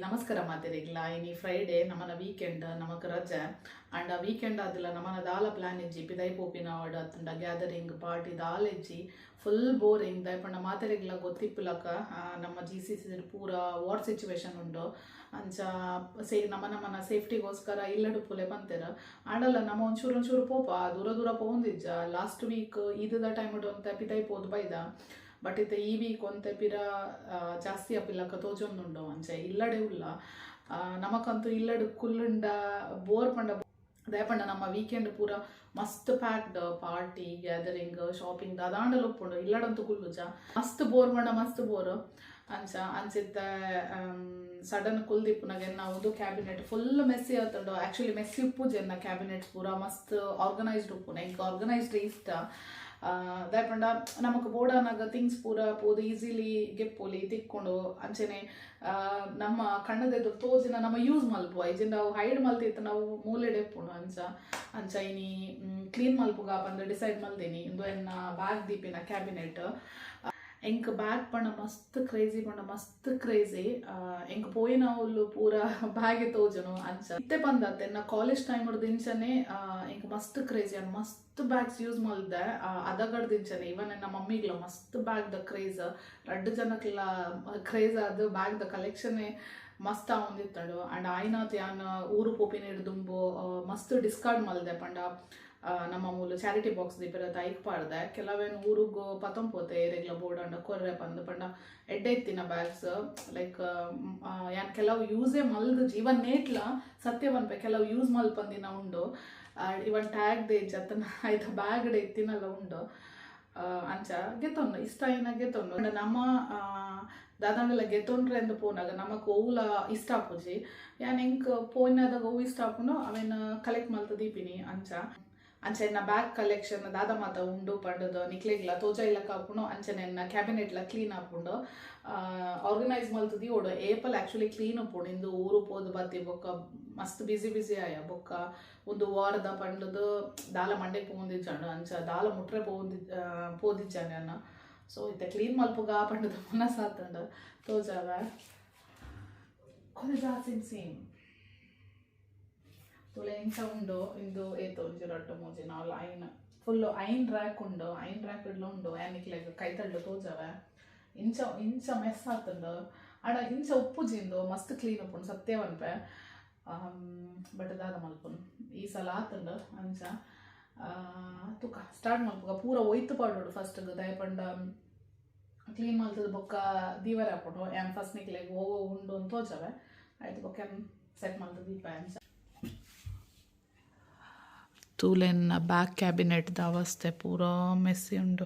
ನಮಸ್ಕಾರ ಮಾತೆರಿಗ್ಲ. ಇನಿ ಫ್ರೈಡೆ, ನಮನ ವೀಕೆಂಡ್, ನಮಕ್ ರಜೆ. ಅಂಡ ವೀಕೆಂಡ್ ಆದಿಲ್ಲ ನಮನ ದಾಲ ಪ್ಲಾನ್ ಇಜ್ಜಿ, ಪಿದೈ ಪೋಪಿನ ಅತ್ತಂಡ ಗ್ಯಾದರಿಂಗ್ ಪಾರ್ಟಿ ದಾಲ ಇಜ್ಜಿ, ಫುಲ್ ಬೋರಿಂಗ್. ದಾಯಪಂಡ ಮಾತೆರಿಗ್ಲ ಗೊತ್ತಿಪ್ಪುಲಕ ನಮ್ಮ ಜಿ ಸಿ ಸಿ ಪೂರ ವಾರ್ ಸಿಚುವೇಶನ್ ಉಂಡು. ಅಂಚ ಸೇ ನಮ್ಮ ನಮ್ಮನ ಸೇಫ್ಟಿಗೋಸ್ಕರ ಇಲ್ಲಡು ಪುಲೆ ಪಂತೆರ್. ಆಂಡಲ ನಮ್ಮ ಒಂಚೂರು ಒಂಚೂರು ಪೋಪ, ದೂರ ದೂರ ಪೋಂದಿಜ್ಜ. ಲಾಸ್ಟ್ ವೀಕ್ ಈದದ ಟೈಮ್ ಒಂತೆ ಪಿದೈ ಪೋದು ಬೈದ. ಬಟ್ ಇತ್ತೆ ಈ ವೀಕ್ ಒಂತೆ ಪಿರ ಜಾಸ್ತಿ ಅಪಿಲ್ಲಕ ತೋಜೊಂದುಂಡು. ಅಂಚ ಇಲ್ಲಡೆ ಉಲ್ಲ ನಮಕಂತೂ ಇಲ್ಲಡು ಕುಲ್ಲುಂಡ ಬೋರ್ ಪಂಡ. ದಯಪಂಡ ನಮ್ಮ ವೀಕೆಂಡ್ ಪೂರ ಮಸ್ತ್ ಪ್ಯಾಕ್ಡ್, ಪಾರ್ಟಿ ಗ್ಯಾದರಿಂಗ್ ಶಾಪಿಂಗ್ ದಾದಾಂಡಲ ಉಪ್ಪುಂಡು. ಇಲ್ಲಡಂತೂ ಕುಲ್ಲುಜ, ಮಸ್ತ್ ಬೋರ್ ಪಂಡ ಮಸ್ತ್ ಬೋರ್. ಅಂಚ ಅಂಚಿತ್ತ ಸಡನ್ ಕುಲ್ದಿಪ್ಪುನಾಗ ಎನ್ನ ಒಂದು ಕ್ಯಾಬಿನೆಟ್ ಫುಲ್ ಮೆಸ್ಸಿ ಆತುಂಡು. ಆ್ಯಕ್ಚುಲಿ ಮೆಸ್ಸಿ ಉಪ್ಪುಜಿ, ಎನ್ನ ಕ್ಯಾಬಿನೆಟ್ಸ್ ಪೂರ ಮಸ್ತ್ ಆರ್ಗನೈಸ್ಡ್ ಉಪ್ಪುನ. ಎಂಕ್ ಆರ್ಗನೈಸ್ಡ್ ಇಷ್ಟ. ದಾಯಪಂಡ ನಮಕ್ ಬೋಡಾನಾಗ ಥಿಂಗ್ಸ್ ಪೂರ ಪೋದು ಈಸಿಲಿ ಗೆಪ್ಪೊಲಿ ತಿಕ್ಕೊಂಡು. ಅಂಚನೆ ನಮ್ಮ ಕಣ್ಣದೆದುರು ತೋಜಿನ ನಮ್ಮ ಯೂಸ್ ಮಲ್ಪುವ, ಇಜಿಂಡ ಅವು ಹೈಡ್ ಮಲ್ತಿತ್ತು ನಾವು ಮೂಲೆಡೆ ಉಪ್ಪುಂಡು. ಅಂಚ ಅಂಚ ಇನಿ ಕ್ಲೀನ್ ಮಲ್ಪುಗ ಪಂದ್ ಡಿಸೈಡ್ ಮಲ್ದಿನಿ. ಇಂದು ಎನ್ನ ಬ್ಯಾಗ್ ದೀಪಿನ ಕ್ಯಾಬಿನೆಟ್. ಎಂಕ್ ಬ್ಯಾಗ್ ಪಂಡ ಮಸ್ತ್ ಕ್ರೇಜಿ, ಪಂಡ ಮಸ್ತ್ ಕ್ರೇಜಿ. ಎಂಕ್ ಪೋಯಿನವುಲು ಪೂರ ಬ್ಯಾಗ್ ತೋಜುನು. ಅಂಚ ಇತ್ತೆ ಪಂದತ್ತೆ ಎನ್ನ ಕಾಲೇಜ್ ಟೈಮ್ ದಿಂಚನೆ ಎಂಕ್ ಮಸ್ತ್ ಕ್ರೇಜಿ. ಅಂಡ್ ಮಸ್ತ್ ಬ್ಯಾಗ್ಸ್ ಯೂಸ್ ಮಲ್ದೆ ಅದಗಡ್ ದಿಂಚನೆ. ಇವನ್ ಎನ್ನ ಮಮ್ಮಿಗ್ಲ ಮಸ್ತ್ ಬ್ಯಾಗ್ ದ ಕ್ರೇಜ್, ರಡ್ಡ್ ಜನಕ್ಲ ಕ್ರೇಜ್ ಆದ್ ಬ್ಯಾಗ್ ದ ಕಲೆಕ್ಷನ್ ಮಸ್ತ್ ಆವೊಂದಿತ್ತಂಡು. ಅಂಡ್ ಆಯ್ನಾತ್ ಯಾನ್ ಊರು ಪೋಪಿನ ದುಂಬು ಮಸ್ತ್ ಡಿಸ್ಕಾರ್ಡ್ ಮಲ್ದೆ. ಪಂಡ ನಮ್ಮ ಮೂಲು ಚಾರಿಟಿ ಬಾಕ್ಸ್ ದೀಪೆರ ಐಕ್ ಪಾಡ್ದೆ. ಕೆಲವೇನು ಊರುಗು ಪತೊಂಪೋತೆ ಏರೆಗ್ಲ ಬೋಡಂಡ ಕೊರ್ರೆ ಪಂದ್. ಪಂಡ ಎಡ್ಡೆ ಇತ್ತಿನ ಬ್ಯಾಗ್ಸ್ ಲೈಕ್ ಯಾನ್ ಕೆಲವು ಯೂಸೇ ಮಲ್ದು ಇವನ್ ನೇಟ್ಲ ಸತ್ಯ ಪನ್ಪೆ ಕೆಲವು ಯೂಸ್ ಮಲ್ಪಂದಿನ ಉಂಡು. ಇವನ್ ಟ್ಯಾಗ್ ದೆ ಇಜ್ಜತ್ತನ ಐತ ಬ್ಯಾಗ್ ಇತ್ತಿನಲ್ಲ ಉಂಡು. ಅಂಚ ಗೆತೊಂಡು ಇಷ್ಟ ಆಯಿನ ಗೆತೊಂಡು. ನಮ್ಮ ದಾದಾಂಡಲ ಗೆತೊಂಡ್ರೆ ಅಂದ್ ಪೋನಾಗ ನಮಕ್ ಒವ್ಲ ಇಷ್ಟ ಆಪುಜಿ. ಯಾನ್ ಎಂಕ್ ಪೋಯಿನದಾಗ ಒವು ಇಷ್ಟ ಆಪುಂಡು ಅವೆನ್ ಕಲೆಕ್ಟ್ ಮಲ್ತ್ ದೀಪಿನಿ. ಅಂಚ ಅಂಚ ಎನ್ನ ಬ್ಯಾಗ್ ಕಲೆಕ್ಷನ್ ದಾದ ಮಾತ ಉಂಡು ಪಂಡದು ನಿಕ್ಲೆಗ್ಲ ತೋಜ ಇಲ್ಲಕ ಆಪುಂಡು. ಅಂಚನೆ ಎನ್ನ ಕ್ಯಾಬಿನೆಟ್ಲ ಕ್ಲೀನ್ ಆಪುಂಡು, ಆರ್ಗನೈಸ್ ಮಲ್ತ್ ದೀವೊಡು. ಏಪಲ್ ಆ್ಯಕ್ಚುಲಿ ಕ್ಲೀನ್ ಉಪ್ಪುಂಡು. ಇಂದು ಊರು ಪೋದು ಬತ್ತಿ ಬೊಕ್ಕ ಮಸ್ತ್ ಬಿಸಿ ಬಿಸಿ ಆಯ ಬೊಕ್ಕ ಒಂದು ವಾರದ ಪಂಡದು ದಾಲ ಮಂಡೆಗೆ ಪೋಂದಿಜ್ಜಾಂಡು. ಅಂಚ ದಾಲ ಮುಟ್ರೆ ಪೋದಿಜ್ಜಾನೆ ಅನ್ನ. ಸೊ ಇತ್ತೆ ಕ್ಲೀನ್ ಮಲ್ಪುಗ ಪಂಡದು ಮನಸ್ಸಾತುಂಡು ತೋಜಾವ. ಕೊನೆ ಜಾಸ್ತಿ ಸೇಮ್ ತುಲೆ ಇಂಚ ಉಂಡು. ಇಂದು ಏತು ಒಂಜಿ ರಡ್ಡ್ ಮೂಜಿ ನಾಲ್ ಐನ್ ಫುಲ್ ಐನ್ ರ್ಯಾಕ್ ಉಂಡು. ಐನ್ ರ್ಯಾಕ್ ಇಡ್ಲ ಉಂಡು. ಯಾನಿಕ್ಲೆಗ್ ಕೈತಡ್ಲು ತೋಜವೆ. ಇಂಚ ಇಂಚ ಮೆಸ್ ಆತುಂಡು. ಆಂಡ ಇಂಚ ಉಪ್ಪುಜಿ, ಇಂದು ಮಸ್ತ್ ಕ್ಲೀನ್ ಉಪ್ಪುಂಡು ಸತ್ಯ ಪನ್ಪೆ. ಬಟ್ ದಾದ ಮಲ್ಪುನು ಈ ಸಲ ಆತುಂಡು. ಅಂಚ ತುಕ ಸ್ಟಾರ್ಟ್ ಮಲ್ಪುಗ. ಪೂರ ಒಯ್ತು ಪಾಡೋಡು ಫಸ್ಟ್. ದಯಪಂಡ ಕ್ಲೀನ್ ಮಲ್ತದ ಬೊಕ್ಕ ದೀವರೆ ಆಪುಂಡು. ಯಾನ್ ಫಸ್ಟ್ ನಿಕ್ಲೆಗ್ ಓ ಉಂಡು ಅಂತ ತೋಜವೆ. ಆಯ್ತು ಬೊಕ್ಕ ಸೆಟ್ ಮಲ್ತದ ದೀಪ. ಅಂಚ ತೂಲೆನ್ನ ಬ್ಯಾಕ್ ಕ್ಯಾಬಿನೆಟ್ ದ ಅವಸ್ಥೆ ಪೂರಾ ಮೆಸ್ಸಿ ಉಂಡು.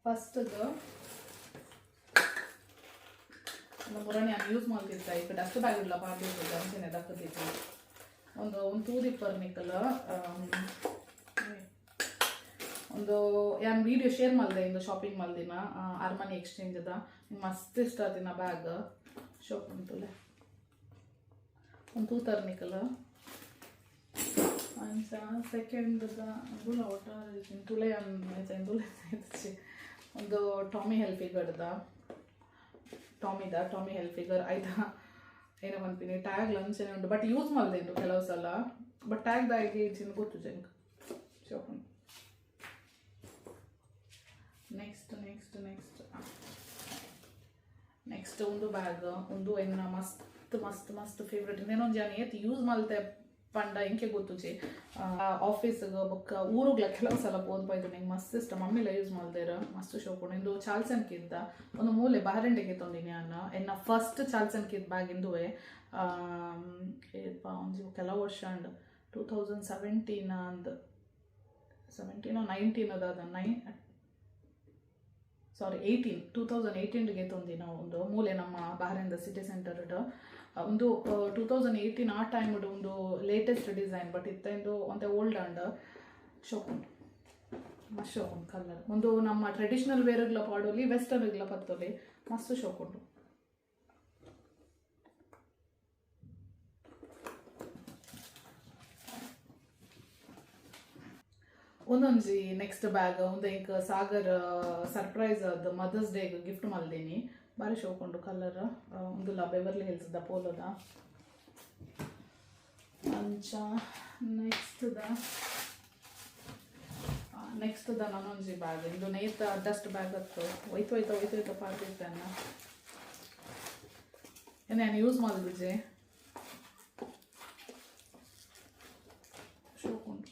ಫಸ್ಟ್ ಮುರಣಿ ನಾನು ಯೂಸ್ ಮಲ್ತಿತ್ತ. ಈಗ ಡಸ್ಟ್ ಬ್ಯಾಗ್ ಇಲ್ಲ ಪಾಡ್ದಿತ್ತು ಅಂಚನೆ ದಕ್ಕದಿತ್ತು. ಒಂದು ಒಂದು ತೂದಿಪ್ಪರ್ ನಿಕ್ಕಲ್. ಒಂದು ಯಾನ್ ವೀಡಿಯೋ ಶೇರ್ ಮಲ್ದೆ ಇಂದು ಶಾಪಿಂಗ್ ಮಲ್ದಿನ ಅರ್ಮನಿ ಎಕ್ಸ್ಚೇಂಜ್ದ. ಮಸ್ತ್ ಇಷ್ಟ ಆತಿನ ಬ್ಯಾಗ್ ಶೋಪ್ ಉಂಟುಲೆ. ಒಂದು ತೂತರ್ ನಿಕಲ್. ಅಂಚ ಸೆಕೆಂಡ್ ಒಟ್ಟ ತುಲೆ ತುಲೆ ಒಂದು ಟಾಮಿ ಹೆಲ್ಫಿಗರ್ದ, ಟಾಮಿದ ಟಾಮಿ ಹೆಲ್ಫಿಗರ್ ಆಯ್ತಾ ಏನೋ ಪನ್ಪಿನಿ. ಟ್ಯಾಗ್ ಲಂಚನೆ ಉಂಟು ಬಟ್ ಯೂಸ್ ಮಲ್ದೆ ಇಂದು ಕೆಲವು ಸಲ. ಬಟ್ ಟ್ಯಾಗ್ ದಾಯಿಗೆ ಇಜ್ಜಿಂದು ಗೊತ್ತು ಜಂಕ್ ಶೋಪ್ ಉಂಟು. ನೆಕ್ಸ್ಟ್ ನೆಕ್ಸ್ಟ್ ನೆಕ್ಸ್ಟ್ ನೆಕ್ಸ್ಟ್ ಒಂದು ಬ್ಯಾಗ್. ಒಂದು ಎನ್ನ ಮಸ್ತ್ ಮಸ್ತ್ ಮಸ್ತ್ ಫೇವ್ರೆಟ್. ಇನ್ನೊಂದು ಜಾನ ಏತ್ ಯೂಸ್ ಮಲ್ತೆ ಪಂಡ ಎಂಕೆ ಗೊತ್ತುಜಿ. ಆಫೀಸ್ಗೆ ಬೊಕ್ಕ ಊರುಗ್ಲ ಕೆಲವು ಸಲ ಪೋದು ಬೈದು. ನಂಗೆ ಮಸ್ತ್ ಇಷ್ಟ, ಮಮ್ಮಿಲ ಯೂಸ್ ಮಲ್ದೇರ್. ಮಸ್ತ್ ಶೋಕುಂಡು. ಇಂದು ಚಾಲ್ಸನ್ ಕಿದ್ದ ಒಂದು ಮೂಲೆ ಬಾರೆಂಡೆಗೆ ತೊಂದಿನಿ ಅನ್ನ. ಎನ್ನ ಫಸ್ಟ್ ಚಾಲ್ಸನ್ ಕಿದ್ ಬ್ಯಾಗ್ ಇಂದುವೆ. ಏಪ ಒಂಜಿ ಕೆಲವು ವರ್ಷ ಅಂಡ್ 2017 ಅಂದ್, 17 19 ಅದಾದ ನೈನ್ ಸಾರಿ 18 2018ಗೆ ತೊಂದಿನ ಒಂದು ಮೂಲೆ ನಮ್ಮ ಬಹರೇನ್ದ ಸಿಟಿ ಸೆಂಟರ್ ಒಂದು 2018 ಆ ಟೈಮ್ ಒಂದು ಲೇಟೆಸ್ಟ್ ಡಿಸೈನ್. ಬಟ್ ಇತ್ತ ಇಂದು ಒಂತೆ ಓಲ್ಡ್ ಅಂಡ್ ಶೋಕ್ ಉಂಟು, ಮಸ್ತ್ ಶೋಕ್ ಉಂಟು ಕಲರ್. ಒಂದು ನಮ್ಮ ಟ್ರೆಡಿಷನಲ್ ವೇರ್ಗ್ಲ ಪಾಡೊಲಿ, ವೆಸ್ಟರ್ನ್ಗ್ಲ ಪತ್ತೊಲಿ, ಮಸ್ತ್ ಶೋಕ್ ಉಂಟು. ಒಂದೊಂಜಿ ನೆಕ್ಸ್ಟ್ ಬ್ಯಾಗ್ ಒಂದು ಎಂಕ್ ಸಾಗರ್ ಸರ್ಪ್ರೈಸ್ ಅದು ಮದರ್ಸ್ ಡೇಗ್ ಗಿಫ್ಟ್ ಮಲ್ದೀನಿ. ಬಾರಿ ಶೋಕುಂಡು ಕಲರ್. ಉಂದುಲ ಬೆವರ್ಲಿ ಹಿಲ್ಸ್ ದ ಪೋಲೋದ. ಅಂಚ ನೆಕ್ಸ್ಟ್ ದ ನೆಕ್ಸ್ಟ್ ದ ನನೊಂಜಿ ಬ್ಯಾಗ್. ಇಂದು ನೇತ ಡಸ್ಟ್ ಬ್ಯಾಗ್ ಅತ್ತು. ಒಯ್ತು ಒಯ್ತ ಒಯ್ತು ಒಯ್ತ ಪಾಡ್ದಿತ್ತೇನೆ. ನಾನು ಯೂಸ್ ಮಲ್ದಿಜೆ. ಶೋಕುಂಡು.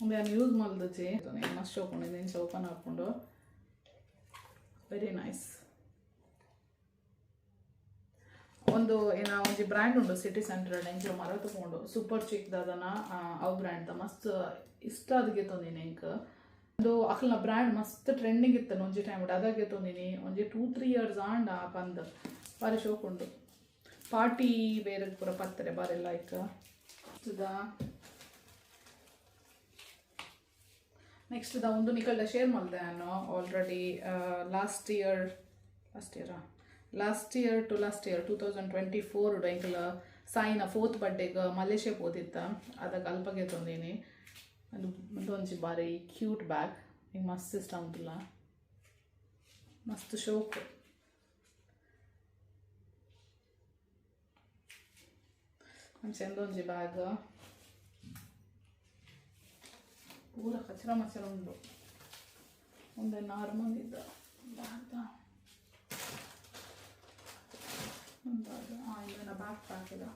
ಉಂದು ಯಾನ್ ಯೂಸ್ ಮಲ್ದಿಜೆ. ಮಸ್ತ್ ಶೋಕುಂಡು. ಇಂಚ ಓಪನ್ ಆಪುಂಡು. Very nice. ಒಂದು ಏನ ಒಂಜಿ ಬ್ರ್ಯಾಂಡ್ ಉಂಡು ಸಿಟಿ ಸೆಂಟರ್, ಎಂಚ ಮರತ್ ಪೋಂಡು, ಸೂಪರ್ ಚಿಕ್ ದಾದನ ಅವು ಬ್ರ್ಯಾಂಡ್ ಮಸ್ತ್ ಇಷ್ಟ ಅದಕ್ಕೆ ತೊಂದಿನಿ ಎಂಕ್. ಒಂದು ಅಕಲ್ನ ಬ್ರ್ಯಾಂಡ್ ಮಸ್ತ್ ಟ್ರೆಂಡಿಂಗ್ ಇತ್ತು ಒಂಜಿ ಟೈಮ್, ಅದಾಗೆ ತೊಂದಿನಿ. ಒಂಜಿ 2-3 ಇಯರ್ಸ್ ಆಂಡ ಪಂದ್. ಬಾರಿ ಶೋಕ್ ಉಂಡು. ಪಾರ್ಟಿ ಬೇರೆ ಪೂರ ಪತ್ತರೆ ಬಾರಿ ಲೈಕ್. ನೆಕ್ಸ್ಟ್ the ಒಂದು ನಿಕಲ್ಡ ಶೇರ್ ಮಲ್ದೆ ನಾನು already last year last year last year to last year 2024 ಎಂಕಲ್ ಸಾಯಿನ ಫೋರ್ತ್ ಬರ್ಡೇಗೆ ಮಲೇಷ್ಯಾ ಪೋದಿತ್ತ. ಅದಾಗ ಅಲ್ಪಗೆ ತೊಂದೀನಿ. ಅದು ಒಂಜಿ ಬಾರಿ ಕ್ಯೂಟ್ ಬ್ಯಾಗ್. ಹಿಂಗೆ ಮಸ್ತ್ ಇಷ್ಟ ಉಂಟುಲ್ಲ, ಮಸ್ತ್ ಶೋಕ್. ಅಂಚ ಒಂಜಿ ಬ್ಯಾಗ್ ಪೂರ ಕಚರ ಮಚರ ಉಂಡು. ಒಂದೇ ನಾರ್ಮಲ್ ಇದ್ದ ಬ್ಯಾಗ್ ಇಂದನ ಬ್ಯಾಕ್ ಪ್ಯಾಕ್ ಇದೆ.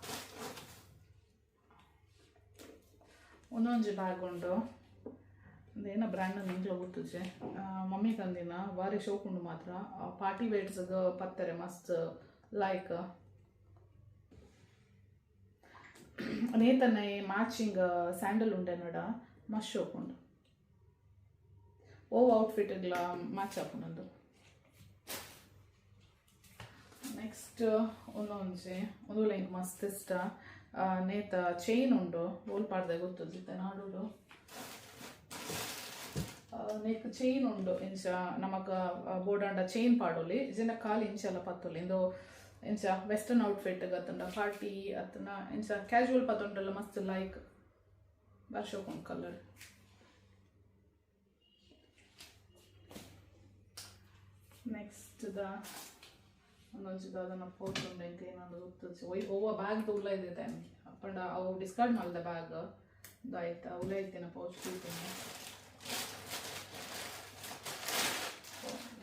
ಒಂದೊಂಜಿ ಬ್ಯಾಗ್ ಉಂಡು. ಒಂದೇನ ಬ್ರ್ಯಾಂಡ್ ನಿಂಕ್ಲ ಗೊತ್ತುಜೆ. ಮಮ್ಮಿ ತಂದಿನ. ಬಾರಿ ಶೋಕ್ ಉಂಡು ಮಾತ್ರ. ಪಾರ್ಟಿ ವೇರ್ಸ್ಗ್ ಪತ್ತರೆ ಮಸ್ತ್ ಲೈಕ್. ನೇತನೆ ಮ್ಯಾಚಿಂಗ್ ಸ್ಯಾಂಡಲ್ ಉಂಡೆ ನೋಡ, ಮಸ್ತ್ ಶೋಕ್ ಉಂಡು. ಓ ಔಟ್ಫಿಟ್ಗ್ಲ ಮ್ಯಾಚ್ ಆಪುಂಡು. ನೆಕ್ಸ್ಟ್ ಒಂದೊಂಜಿ ಒಂದು ಲೈಕ್ ಮಸ್ತ್ ಇಷ್ಟ. ನೇತ ಚೈನ್ ಉಂಡು. ಓಲ್ ಪಾಡ್ದೆ ಗೊತ್ತುಜ್ಜಿ ನಾಡುಡು. ನೇಕ್ ಚೈನ್ ಉಂಡು. ಇಂಚ ನಮಕ್ ಬೋಡಾಂಡ ಚೈನ್ ಪಾಡೊಲಿ, ಇಜಿಂಡ ಕಾಲು ಇಂಚ ಎಲ್ಲ ಪತ್ತೊಲಿ. ಇಂದು ಇಂಚ ವೆಸ್ಟರ್ನ್ ಔಟ್ಫಿಟ್ ಅತ್ತಂಡ ಪಾರ್ಟಿ ಅತ್ತಂಡ ಇಂಚ ಕ್ಯಾಶುವಲ್ ಪತ್ತೊಂಡಲ್ಲ ಮಸ್ತ್ ಲೈಕ್. ಬಾರಿ ಶೋಕುಂಡು ಕಲರ್. ನೆಕ್ಸ್ಟ್ the ಒಂದೊಂಜಿ ದಾದನ ಪೋಟ್ ಉಂಡು. ಎಂಕ್ ಏನೊಂದು ಗೊತ್ತುಜ್ಜಿ. ಒಯ್ ಒವ್ವ ಬ್ಯಾಗ್ ಉಲ್ಲ ಇದೆ ಪಂಡ ಅವು ಡಿಸ್ಕಾರ್ಡ್ ಮಲ್ದ ಬ್ಯಾಗ್ ಆಯ್ತಾ ಉಲ್ಲ ಇತ್ತಿನ ಪೌಚ್ ತೂತೀನಿ.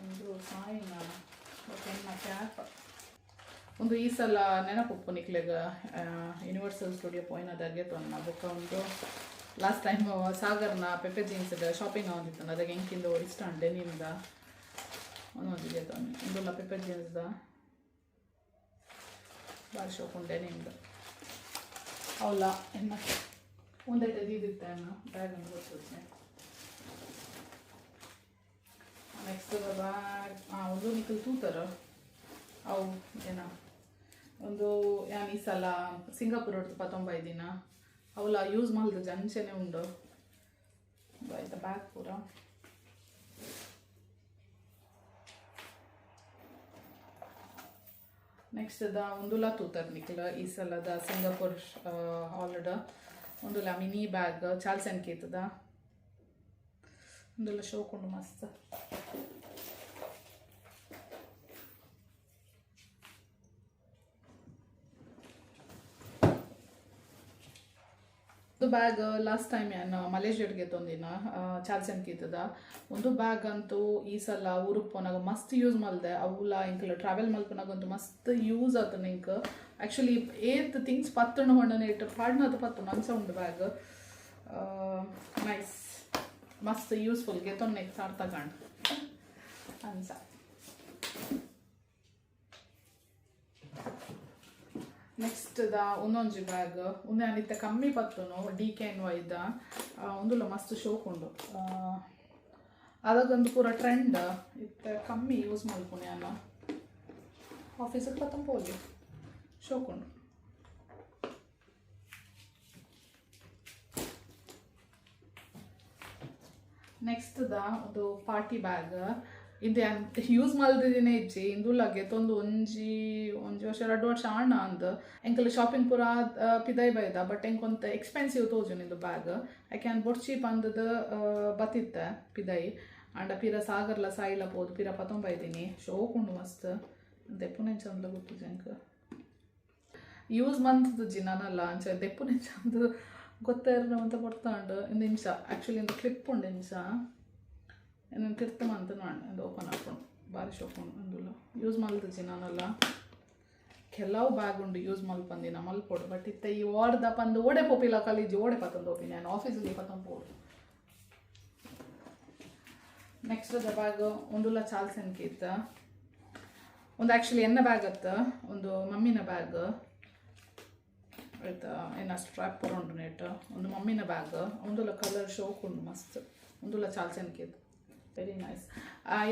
ಒಂದು ಸಾಯಿನ ಎನ್ನ ಕ್ಯಾಪ್. ಒಂದು ಈ ಸಲ ನೆನಪುಪ್ಪು ನಿಕ್ಲೆಗ್ ಯೂನಿವರ್ಸಲ್ ಸ್ಟುಡಿಯೋ ಪೋಯಿನದಾಗೆ ತೊನ್ನ. ಬೊಕ್ಕ ಉಂದು ಲಾಸ್ಟ್ ಟೈಮ್ ಸಾಗರ್ನ ಪೆಪೆ ಜೀನ್ಸ್ ಶಾಪಿಂಗ್ ಆವೊಂದಿತ್ತು, ಅದಾಗ ಎಂಕಿಂದು ಇಷ್ಟ ಉಂಡು ಡೆನಿಮ್ದ ಒಂದೊಂದು ತೊಂದು. ಇಂದುಲ ಪೆಪೆ ಜೀನ್ಸ್ದ ಬಾರಿ ಶೋಕ್ ಉಂಡು ಡೆನಿಮ್ದ. ಅವಲ್ಲ ಎನ್ನ ಒಂದೆಟೆ ದೀದಿತ್ತೆ ಅನ್ನ ಬ್ಯಾಗ್ ಅಂತ ಗೊತ್ತಿದೆ. ನೆಕ್ಸ್ಟ್ ಬ್ಯಾಗ್ ಒಂದು ನಿಕಲ್ ತೂತರ ಅವು ಏನ ಒಂದು ಯಾನ್ ಈ ಸಲ ಸಿಂಗಾಪುರ ಪತ್ತೊಂಬ ದಿನ ಅವಲ ಯೂಸ್ ಮಲ್ದ ಅಂಚೆನೆ ಉಂಡು ಆಯ್ತಾ ಬ್ಯಾಗ್ ಪೂರ. ನೆಕ್ಸ್ಟ್ the ಒಂದುಲ ತೂತರ್ ನಿಕ್ಲ ಈ ಸಲದ ಸಿಂಗಾಪುರ್ ಹಾಲ್ಡ್ ಒಂದುಲ ಮಿನಿ ಬ್ಯಾಗ್ ಚಾರ್ಲ್ಸ್ ಆ್ಯಂಡ್ ಕೀತ್ದ. ಒಂದುಲ ಶೋಕ್ ಉಂಡು ಮಸ್ತ್. ಒಂದು ಬ್ಯಾಗ್ ಲಾಸ್ಟ್ ಟೈಮ್ ಯಾನ್ ಮಲೇಷ್ಯಾಡ್ಗೆ ತೊಂದಿನ ಚಾರ್ಲ್ಸ್ ಆ್ಯಂಡ್ ಕೀತ್ದ. ಒಂದು ಬ್ಯಾಗ್ ಅಂತೂ ಈ ಸಲ ಊರಿಗೆ ಪೋನಾಗ ಮಸ್ತ್ ಯೂಸ್ ಮಲ್ದೆ. ಅವುಲ ಎಂಕ್ಲ ಟ್ರಾವೆಲ್ ಮಲ್ಪನಾಗಂತೂ ಮಸ್ತ್ ಯೂಸ್ ಆತನ ಎಂಕ್. ಆ್ಯಕ್ಚುಲಿ ಏತ್ ಥಿಂಗ್ಸ್ ಪತ್ತುಂಡು ಹೊಂಡನೆ ಇಟ್ಟು ಪಾಡ್ನದು ಪತ್ತುಂಡು ಅಂಚ ಉಂಡು ಬ್ಯಾಗ್. ನೈಸ್, ಮಸ್ತ್ ಯೂಸ್ಫುಲ್. ಗೆತೊನ್ನೆ ಸಾರ್ ತಗೊಂಡು ಅಂಚ. ನೆಕ್ಸ್ಟ್ the ಒಂದೊಂಜಿ ಬ್ಯಾಗ್. ಉಂದು ಯಾನ್ ಕಮ್ಮಿ ಪತ್ತುನು ಡಿ ಕೆ ಎನ್ ವೈದ. ಉಂದುಲ ಮಸ್ತ್ ಶೋಕ್ ಉಂಡು. ಅದಾಗೊಂದು ಪೂರ ಟ್ರೆಂಡ್ ಇತ್ತೆ ಕಮ್ಮಿ ಯೂಸ್ ಮಲ್ಪುನು ಯಾನ್. ಆಫೀಸಿಗೆ ಪತ್ತೊಂದು ಪೋಲಿ ಶೋಕ್ ಉಂಡು. ನೆಕ್ಸ್ಟ್ the ಒಂದು ಪಾರ್ಟಿ ಬ್ಯಾಗ್. ಇಂದೆ ಯೂಸ್ ಮಲ್ದಿನೇ ಇಜ್ಜಿ ಇಂದುಲ ಗೆತೊಂದು ಒಂಜಿ ಒಂಜಿ ವರ್ಷ ರಡ್ಡ್ ವರ್ಷ ಆಂಡ ಅಂದ್. ಎಂಕಲ್ ಶಾಪಿಂಗ್ ಪೂರ ಪಿದೈ ಬೈದ, ಬಟ್ ಎಂಕೊಂತ ಎಕ್ಸ್ಪೆನ್ಸಿವ್ ತೋಜುಂಡು ಇಂದು ಬ್ಯಾಗ್. ಐಕೆ ಯಾನ್ ಬೊಡ್ಚಿ ಪಂದದ ಬತ್ತಿತ್ತೆ ಪಿದೈ. ಆಂಡ ಪಿರ ಸಾಗರ್ಲ ಸಾಯಿಲ ಪೋದು ಪಿರ ಪತೊಂಬೈದಿನಿ. ಶೋಕುಂಡು ಮಸ್ತ್. ದೆಪ್ಪುನೆಂಚ ಅಂದ್ಲ ಗೊತ್ತುಜಿ ಎಂಕ್. ಯೂಸ್ ಮಂತುಜಿ ನನಲ್ಲ ಅಂಚ ದೆಪ್ಪುನೆಂಚ ಅಂದ್ ಗೊತ್ತಾಯಿರ್ನ ಅಂತ ಪೊರ್ತಾಂಡು. ಇಂದು ಇಂಚ ಆ್ಯಕ್ಚುಲಿ ಇಂದು ಕ್ಲಿಪ್ ಉಂಡು ಇಂಚ. ಇಂದೆನ್ ತಿರ್ತ್ ಮಂತ್ ಇಂದು ಓಪನ್ ಆಪುಂಡು. ಬಾರಿ ಶೋಕುಂಡು ಇಂದುಲ. ಯೂಸ್ ಮಲ್ತುಜಿ ನನಲ್ಲ. ಕೆಲವು ಬ್ಯಾಗ್ ಉಂಡು ಯೂಸ್ ಮಲ್ಪಂದಿನ ಮಲ್ಪೊಡು. ಬಟ್ ಇತ್ತೆ ಈ ವಾರ್ದ ಪಂದು ಓಡೆ ಪೋಪಿಲ ಕಲೀಜಿ ಓಡೆ ಪತ್ತೊಂದು ಪೋಪಿನಿ ಯಾನ್ ಆಫೀಸಿಗೆ ಪತ್ತೊಂದು ಪೋಡು. ನೆಕ್ಸ್ಟ್ ದ ಬ್ಯಾಗ್ ಉಂದುಲ ಚಾರ್ಲ್ಸ್ ಆ್ಯಂಡ್ ಕೀತ್. ಒಂದು ಆ್ಯಕ್ಚುಲಿ ಎನ್ನ ಬ್ಯಾಗ್ ಅತ್ತ, ಒಂದು ಮಮ್ಮಿನ ಬ್ಯಾಗ್ ಆಯ್ತಾ. ಎನ್ನ ಸ್ಟ್ರಾಪ್ ಪೂರ ಉಂಡು ನೆಟ್. ಒಂದು ಮಮ್ಮಿನ ಬ್ಯಾಗ್. ಉಂದುಲ ಕಲರ್ ಶೋಕ್ ಉಂಡು ಮಸ್ತ್. ಉಂದುಲ Charles and Keith. Very nice.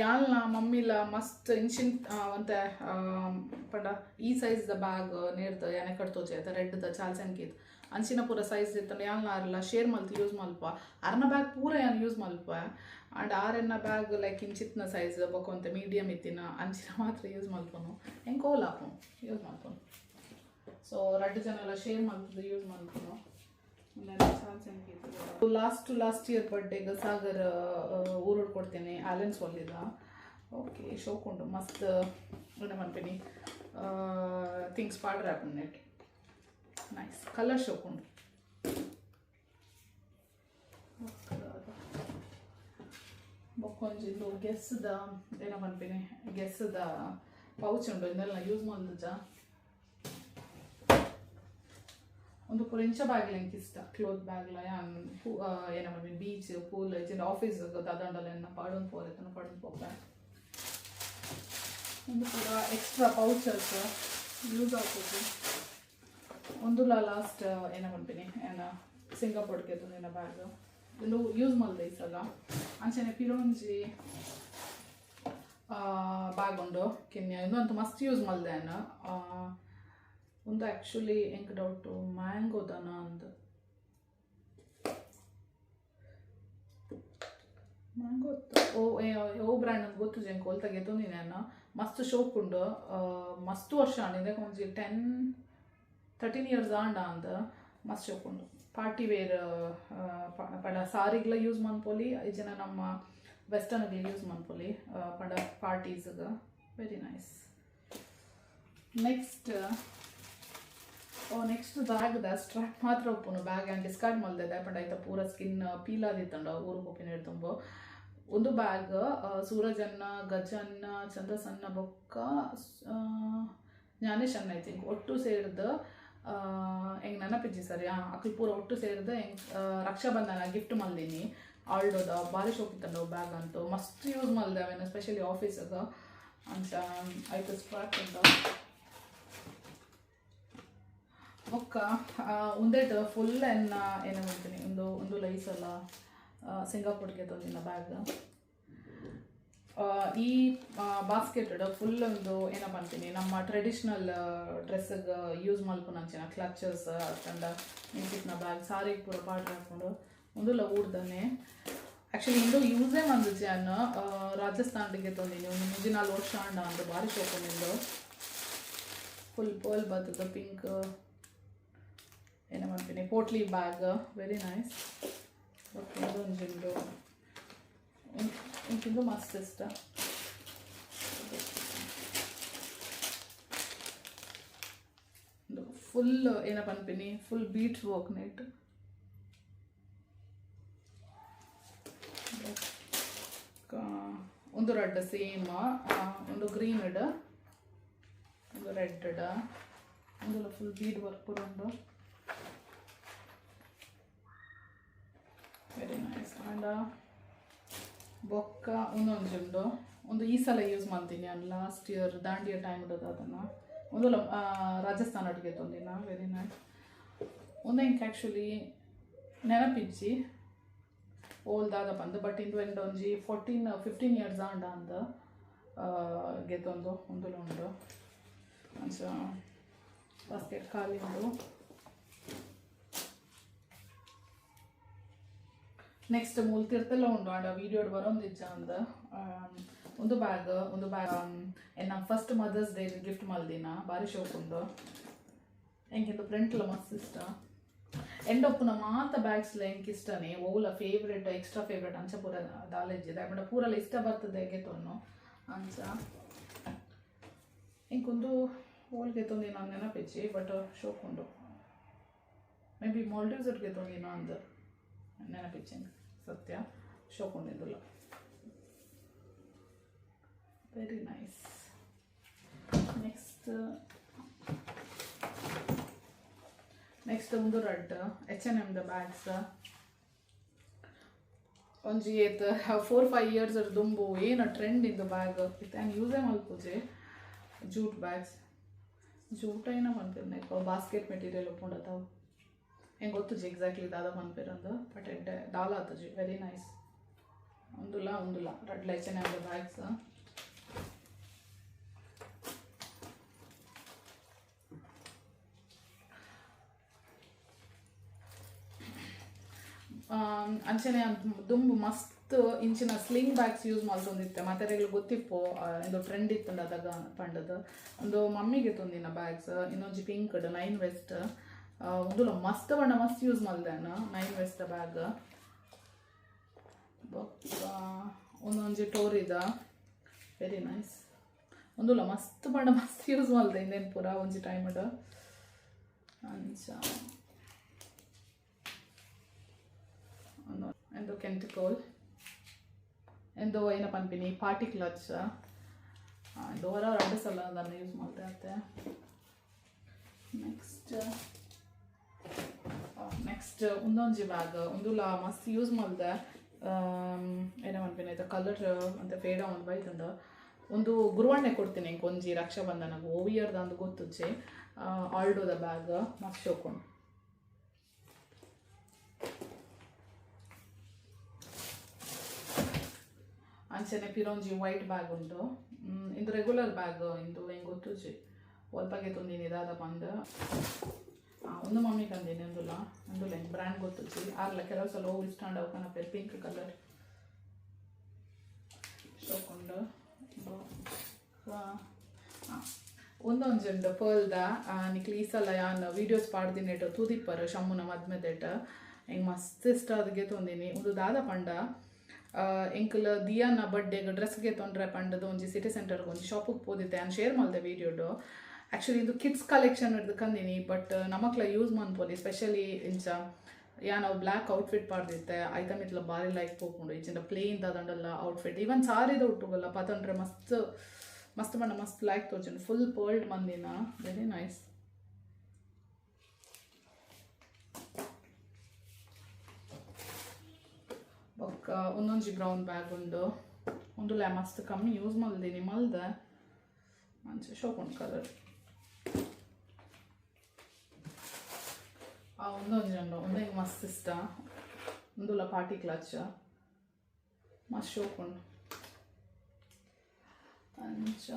ಯಾಲ್ನ ಮಮ್ಮಿಲ ಮಸ್ತ್ ಇಂಚಿನ್ ಒಂತೆ ಪಂಡ ಈ ಸೈಜ್ ದ ಬ್ಯಾಗ್ ನೇರ್ದ ಯಾನೆ ಕಟ್ತೋಜೆ ಅತ್ತ ರೆಡ್ ದ ಚಾರ್ಲ್ಸ್ ಆ್ಯಂಡ್ ಕೀತ್ ಅಂಚಿನ ಪೂರ ಸೈಜ್ ಇತ್ತಂಡ ಯಾಲ್ನ ಆರ್ಲ ಶೇರ್ ಮಲ್ತ್ ಯೂಸ್ ಮಲ್ಪ. ಅರ್ನ ಬ್ಯಾಗ್ ಪೂರ ಯಾನ್ ಯೂಸ್ ಮಲ್ಪ. ಆಂಡ್ ಆರೆನ್ನ ಬ್ಯಾಗ್ ಲೈಕ್ ಇಂಚಿತ್ನ ಸೈಜ್ ಬೊಕ ಒಂತೆ ಮೀಡಿಯಮ್ ಇತ್ತಿನ ಅಂಚಿನ ಮಾತ್ರ ಯೂಸ್ ಮಲ್ಪುನು. ಎಂಕ್ ಓಲ್ ಆಪುಂಡು ಯೂಸ್ ಮಲ್ಪುನು. ಸೊ ರಡ್ಡ್ ಜನಲ share ಮಲ್ತುದು use ಮಲ್ಪುನು. Last two last year ಬರ್ಡೇಗ್ Sagar ಊರುಡ್ ಕೊಡ್ತೇನೆ ಆಲೆನ್ ಸೊಲ್ಲಿದ. ಓಕೆ ಶೋಕುಂಡು ಮಸ್ತ್. ಮನ್ಪಿನಿ ಥಿಂಗ್ಸ್ ಪಾಡ್ರೆ ಆಪುಂಡು ನೆಟ್. Nice colour ಶೋಕುಂಡು. ಬೊಕ್ಕೊಂಜಿ ಇಂದು ಗೆಸ್ದ ಏನ ಪನ್ಪಿನಿ ಗೆಸ್ದ ಪೌಚ್ ಉಂಡು. ಇಂದೆಲ್ಲ ಯೂಸ್ ಮಲ್ದುಜ. ಒಂದು ಪೂರ ಇಂಚ ಬ್ಯಾಗ್ ಎಂಕ್ ಇಷ್ಟ. ಕ್ಲೋತ್ ಬ್ಯಾಗ್ಲ ಯಾನ್ ಏನ ಪನ್ಪಿನಿ ಬೀಚ್ ಪೂಲ್ ಇಜ್ಜಿಂಡ ಆಫೀಸ್ ದಾದಾಂಡಲ ಎನ್ನ ಪಾಡೊಂದು ಪೋರೆ ಇತ್ತಂಡ ಪಾಡೊಂದು ಪೋಪೆ. ಒಂದು ಪೂರ ಎಕ್ಸ್ಟ್ರಾ ಪೌಚಸ್ ಯೂಸ್ ಆಪುಜಿ. ಒಂದುಲ ಲಾಸ್ಟ್ ಏನ ಪನ್ಪಿನಿ ಏನ ಸಿಂಗಾಪುರ್ಗೆ ಏನ ಬ್ಯಾಗ್. ಇಂದು ಯೂಸ್ ಮಲ್ದೆ ಈ ಸಲ. ಅಂಚನೆ ಪಿರೊಂಜಿ ಬ್ಯಾಗ್ ಉಂಡು ಕಿನ್ಯ. ಇಂದು ಅಂತೂ ಮಸ್ತ್ ಯೂಸ್ ಮಲ್ದೆ ಯಾನ್. ಉಂದು ಆ್ಯಕ್ಚುಲಿ ಎಂಕ್ ಡೌಟು ಮ್ಯಾಂಗೋದನ ಅಂದ್. ಮ್ಯಾಂಗೋ ಓ ಓ ಬ್ರ್ಯಾಂಡ್ ಅಂದ್ ಗೊತ್ತುಜಿ ಎಂಕ್. ಒಲ್ತ ಗೆತೊಂದಿನಿ ಯಾನ್. ಮಸ್ತ್ ಶೋಕ್ ಉಂಡು. ಮಸ್ತ್ ವರ್ಷ ಆಂಡ್ ಇಂದೆಕ್. ಒಂಜಿ 10-13 ಇಯರ್ಸ್ ಆಂಡ ಅಂದ್. ಮಸ್ತ್ ಶೋಕ್ ಉಂಡು. ಪಾರ್ಟಿ ವೇರ್ ಪಂಡ ಸಾರಿಗ್ಲ ಯೂಸ್ ಮನ್ಪೊಲಿ, ಇಜ್ಜಿಂಡ ನಮ್ಮ ವೆಸ್ಟರ್ನ್ಗ್ಲ ಯೂಸ್ ಮನ್ಪೊಲಿ ಪಂಡ ಪಾರ್ಟೀಸ್ಗ್. Very nice. Next ಓ ನೆಕ್ಸ್ಟ್ ಬ್ಯಾಗ್ದ ಸ್ಟ್ರಾಪ್ ಮಾತ್ರ ಉಪ್ಪುನು. ಬ್ಯಾಗ್ ಆ್ಯಂಡ್ ಡಿಸ್ಕಾರ್ಡ್ ಮಲ್ದೆ ಪಂಡ ಐತ ಪೂರ ಸ್ಕಿನ್ ಪೀಲ್ ಆದಿತ್ತುಂಡು ಊರು ಪೋಪಿನ ತುಂಬ. ಒಂದು ಬ್ಯಾಗ್ ಸೂರಜನ್ನ ಗಜನ್ನ ಚಂದ್ರಸನ್ನ ಬೊಕ್ಕ ಜ್ಞಾನೇಶ್ ಅನ್ನ I think ಒಟ್ಟು ಸೇರ್ದು ಎಂಗ್ ನೆನಪಿಜ್ಜಿ ಸರಿ. ಅಕ್ಲು ಪೂರ ಒಟ್ಟು ಸೇರ್ದು ಎಂಕ್ ರಕ್ಷಾಬಂಧನ ಗಿಫ್ಟ್ ಮಲ್ದಿನಿ ಆಲ್ಡೋದ. ಬಾರಿ ಶೋಕ್ ಇತ್ತಂಡು ಬ್ಯಾಗ್ ಅಂತೂ. ಮಸ್ತ್ ಯೂಸ್ ಮಲ್ದೆ ಅವೇನು ಸ್ಪೆಷಲಿ ಆಫೀಸ್ಗೆ. ಅಂಚ ಐತ ಸ್ಟ್ರಾಪ್ ಉಂಡು. ಬೊಕ್ಕ ಉಂದೆಟ್ ಫುಲ್ ಎನ್ನ ಏನ ಮಾಡ್ತೀನಿ ಒಂದು ಒಂದು ಲೈಸಲ್ಲ ಸಿಂಗಾಪುರ್ಗೆ ತಂದಿನ ಬ್ಯಾಗ್. ಈ ಬಾಸ್ಕೆಟ್ ಫುಲ್ ಒಂದು ಏನ ಪನ್ಪಿನಿ ನಮ್ಮ ಟ್ರೆಡಿಷ್ನಲ್ ಡ್ರೆಸ್ಗೆ ಯೂಸ್ ಮಲ್ಪುನಂಚಿನ ಕ್ಲಚಸ್ ಅತ್ತಂಡ ಇಂಚಿತ್ತಿನ ಬ್ಯಾಗ್ ಸಾರಿಗೆ ಪೂರ ಪಾಡ್ರೆ ಹಾಕೊಂಡು. ಉಂದುಲ ಊರ್ದನೆ. ಆ್ಯಕ್ಚುಲಿ ಇಂದು ಯೂಸೇ ಮಂದುಜಿ ಯಾನ್. ರಾಜಸ್ಥಾನಡಿಗೆ ತಂದಿನಿ. ಒಂದು 3-4 ವರ್ಷ ಆಂಡ ಅಂದ್. ಬಾರಿ ಶೋಕು ಉಂಡು. ಫುಲ್ ಪರ್ಲ್ ಬತ್ತದ ಪಿಂಕ್ ಏನ ಪನ್ಪಿನಿ ಪೋಟ್ಲಿ ಬ್ಯಾಗ್. Very nice. ಉಂದೊಂಜಿ ಉಂಡು. ಇಂದು ಮಸ್ತ್ ಇಷ್ಟ. ಫುಲ್ ಏನ ಪನ್ಪಿನಿ ಫುಲ್ ಬೀಡ್ಸ್ ವರ್ಕ್ ನೆಟ್. ಒಂದು ರಡ್ಡ್ ಸೇಮ್. ಒಂದು ಗ್ರೀನ್ ಇಡ್, ಒಂದು ರೆಡ್ ಇಡ್. ಒಂದುಲ ಫುಲ್ ಬೀಡ್ ವರ್ಕ್ ಪೂರ ಉಂಡು. Very nice. ಆಂಡ ಬೊಕ್ಕ ಉಂದೊಂಜಿ ಉಂಡು. ಒಂದು ಈ ಸಲ ಯೂಸ್ ಮಲ್ತೀನಿ ನಾನು. ಲಾಸ್ಟ್ ಇಯರ್ ದಾಂಡಿಯ ಟೈಮ್ ಇಡೋದು ಅದನ್ನು. ಒಂದು ರಾಜಸ್ಥಾನ ಅಡುಗೆ ತಂದಿನ. Very nice. ಒಂದು ಎಂಕ್ ಆ್ಯಕ್ಚುಲಿ ನೆನಪಿಜ್ಜಿ ಓಲ್ ದಾದ ಪಂದ್. ಬಟ್ ಇಂದು ಎಂಡ ಒಂಜಿ 14-15 ಇಯರ್ಸ್ ಆಂಡ ಅಂದ್ ಗೆತೊಂದು. ಉಂದುಲ ಉಂಡು. ಅಂಚ ಬಾಸ್ಕೆಟ್ ಖಾಲಿ ಉಂಡು. ನೆಕ್ಸ್ಟ್ ಮೂಲು ತಿರ್ತಲ ಉಂಡು ಆಂಡ ವೀಡಿಯೋಡ್ ಬರೊಂದಿಜ್ಜ ಅಂದ್. ಒಂದು ಬ್ಯಾಗ್, ಒಂದು ಬ್ಯಾಗ್ ಎನ್ನ ಫಸ್ಟ್ ಮದರ್ಸ್ ಡೇ ಗಿಫ್ಟ್ ಮಲ್ದಿನ, ಬಾರಿ ಶೋಕುಂಡು. ಎಂಕಿಂದು ಪ್ರಿಂಟ್ಲ ಮಸ್ತ್ ಇಷ್ಟ. ಎಂಡ್ ಒಪ್ಪುನ ಮಾತ ಬ್ಯಾಗ್ಸ್ಲ ಎಂಕ್ ಇಷ್ಟನೇ. ಓಲ ಫೇವ್ರೆಟ್, ಎಕ್ಸ್ಟ್ರಾ ಫೇವ್ರೆಟ್ ಅಂಚ ಪೂರ ದಾಲೇಜಿದೆ ಬಟ್ ಪೂರಲ ಇಷ್ಟ ಬರ್ತದೆ ಗೆತೊನ್ನು ಅಂಚ. ಎಂಕೊಂದು ಓಲ್ಗೆ ತೊಂದಿನ ನೆನಪಿಜ್ಜಿ, ಬಟ್ ಶೋಕುಂಡು. ಮೇ ಬಿ ಮಾಲ್ಡೀವ್ಸ್ ಗೆತೊಂದಿನ ಅಂದ್ ನೆನಪಿಜ್ಜಿ ಸತ್ಯ. ಶೋಕುಂಡು. Very nice. Next next ಒಂದು ರಡ್ಡ್ ಎಚ್ ಎನ್ ಎಮ್ ದ ಬ್ಯಾಗ್ಸ್. ಒಂಜಿ ಏತ್ 4-5 ಇಯರ್ಸ್ ದುಂಬು ಏನ ಟ್ರೆಂಡ್ ಇಂದು ಬ್ಯಾಗ್ ಇತ್ತೆ ಆ್ಯಂಡ್ ಯೂಸೇ ಮಲ್ಪುಜೆ. ಜೂಟ್ ಬ್ಯಾಗ್ಸ್, ಜೂಟ್ ಏನ ಪನ್ಪೆರ್, ಲೈಕ್ ಬಾಸ್ಕೆಟ್ ಮೆಟೀರಿಯಲ್ ಉಪ್ಪುಂಡತ, ಎಂಕ್ ಗೊತ್ತುಜಿ ಎಕ್ಸಾಕ್ಟ್ಲಿ ದಾದ ಪನ್ಪೆರ್ ಅಂದ್, ಬಟ್ ಎಡ್ಡೆ ದಾಲ ಆತುಜಿ. Very nice. ಉಂದುಲ ಉಂದುಲ ರಡ್ಡ್ಲ ಎಚ್ ಎನ್ ಎಮ್ ದ ಬ್ಯಾಗ್ಸ್. ಅಂಚನೆ ದುಂಬು ಮಸ್ತ್ ಇಂಚಿನ ಸ್ಲಿಂಗ್ ಬ್ಯಾಗ್ಸ್ ಯೂಸ್ ಮಲ್ತೊಂದಿತ್ತೆ. ಮಾತೆರೆಗ್ಲ ಗೊತ್ತಿಪ್ಪು, ಇಂದು ಟ್ರೆಂಡ್ ಇತ್ತುಂಡು ಅದಗ ಪಂಡದು. ಒಂದು ಮಮ್ಮಿಗೆ ತೊಂದಿನ ಬ್ಯಾಗ್ಸ್ ಇನ್ನೊಂಜಿ ಪಿಂಕ್ ನೈನ್ ವೆಸ್ಟ್. ಉಂದುಲ ಮಸ್ತ್ ಬಣ್ಣ ಮಸ್ತ್ ಯೂಸ್ ಮಲ್ದೇನ ನೈನ್ ವೆಸ್ಟ್ ಬ್ಯಾಗ್. ಬೊಕ್ಕ ಒಂದೊಂಜಿ ಟೋರಿದ, ವೆರಿ ನೈಸ್. ಉಂದುಲ ಮಸ್ತ್ ಬಣ್ಣ ಮಸ್ತ್ ಯೂಸ್ ಮಲ್ದೆ ಇಂದೆನ್ ಪೂರ ಒಂಜಿ ಟೈಮ್ ಅಂಚ. ಎಂದು ಕೆಂಟಿಕೋಲ್ ಎಂದು ಏನ ಪನ್ಪಿನಿ ಪಾರ್ಟಿ ಕ್ಲಚ್. ಡೋರ ರಡ್ಡು ಸಲ ಅದನ್ನು ಯೂಸ್ ಮಲ್ತೆ ಅತ್ತೆ. ನೆಕ್ಸ್ಟ್ ನೆಕ್ಸ್ಟ್ ಉಂದೊಂಜಿ ಬ್ಯಾಗ್. ಉಂದುಲ ಮಸ್ತ್ ಯೂಸ್ ಮಲ್ದೆ. ಏನ ಪನ್ಪಿನಿ, ಐತ ಕಲರ್ ಅಂತ ಫೇಡ್ ಆವೊಂದು ಬೈದುಂಡು. ಒಂದು ಗುರುವಣ್ಣೆ ಕೊಡ್ತೀನಿ ಎಂಕ್ ಒಂಜಿ ರಕ್ಷಾಬಂಧನಗ್, ಓ ಇಯರ್ದ ಅಂದ್ ಗೊತ್ತುಜ್ಜಿ. ಆಲ್ಡೋದ ಬ್ಯಾಗ್ ಮಸ್ತ್ ಶೋಕುಂಡು. ಅಂಚನೆ ಪಿರೊಂಜಿ ವೈಟ್ ಬ್ಯಾಗ್ ಉಂಡು. ಇಂದು ರೆಗ್ಯುಲರ್ ಬ್ಯಾಗ್. ಇಂದು ಎಂಕ್ ಗೊತ್ತುಜ್ಜಿ ಒಲ್ಪಗೆ ತೊಂದಿನಿ ದಾದ ಪಂದ್. ಒಂದು ಮಮ್ಮಿ ಕಂದಿನಿ. ಉಂದುಲ ಉಂದುಲ ಎಂಕ್ ಬ್ರ್ಯಾಂಡ್ ಗೊತ್ತುಜ್ಜಿ. ಆರ್ಲ ಕೆಲವು ಸಲ ಅವು ಇಷ್ಟ ಅವು ಕನಪೆರ್. Pink colour ಶೋಕುಂಡು. ಉಂದೊಂಜಿ ಉಂಡು ಪರ್ಲ್ದ. ನಿಕ್ಲ್ ಈ ಸಲ ಯಾನ್ ವೀಡಿಯೋಸ್ ಪಾಡ್ದಿನೇಟ್ ತೂದಿಪ್ಪರ್. ಶಮ್ಮುನ ಮದ್ಮೆದೇಟ್ ಎಂಕ್ ಮಸ್ತ್ ಇಷ್ಟ, ಅದಕ್ಕೆ ತೊಂದಿನಿ. ಉಂದು ದಾದ ಪಂಡ, ಎಂಕುಲು ದಿಯಾನ ಬರ್ಡೇಗ್ ಡ್ರೆಸ್ ಗೆತೊಂಡ್ರೆ ಪಂಡದು ಒಂಜಿ ಸಿಟಿ ಸೆಂಟರ್ಗೆ ಒಂಜಿ ಶಾಪಿಗೆ ಪೋದಿತ್ತೆ. ಯಾನ್ ಶೇರ್ ಮಲ್ದೆ ವೀಡಿಯೋಡು. ಆ್ಯಕ್ಚುಲಿ ಇದು ಕಿಡ್ಸ್ ಕಲೆಕ್ಷನ್ ಹಿಡ್ದು ಕಂದಿನಿ, ಬಟ್ ನಮಕ್ಲ ಯೂಸ್ ಮನ್ಪೊಲಿ. ಸ್ಪೆಷಲಿ ಇಂಚ ಯಾನ್ ಅವು ಬ್ಲ್ಯಾಕ್ ಔಟ್ಫಿಟ್ ಪಾಡ್ದಿತ್ತೆ, ಐತ ಮಿತ್ಲ ಬಾರಿ ಲೈಕ್ ಪೋಪುಂಡು. ಇಜ್ಜಿಂಡ ಪ್ಲೇನ್ ದಾದಂಡಲ್ಲ ಔಟ್ಫಿಟ್, ಈವನ್ ಸಾರಿದ ಒಟ್ಟುಗಲ್ಲ ಪತೊಂಡ್ರೆ ಮಸ್ತ್ ಮಸ್ತ್ ಬಣ್ಣ ಮಸ್ತ್ ಲೈಕ್ ತೋಜುಂಡು. ಫುಲ್ ಪರ್ಲ್ಡ್ ಮಂದಿನ, ವೆರಿ ನೈಸ್. ಬೊಕ್ಕ ಒಂದೊಂಜಿ ಬ್ರೌನ್ ಬ್ಯಾಗ್ ಉಂಡು. ಉಂದುಲ ಮಸ್ತ್ ಕಮ್ಮಿ ಯೂಸ್ ಮಲ್ದಿನಿ, ಮಲ್ದೆ ಅಂಚ. ಶೋಕುಂಡು ಕಲರ್. ಉಂದೊಂಜಿ ಉಂಡು, ಉಂದು ಎಂಕ್ ಮಸ್ತ್ ಇಷ್ಟ. ಉಂದುಲ ಪಾರ್ಟಿ ಕ್ಲಚ್, ಮಸ್ತ್ ಶೋಕುಂಡು ಅಂಚ.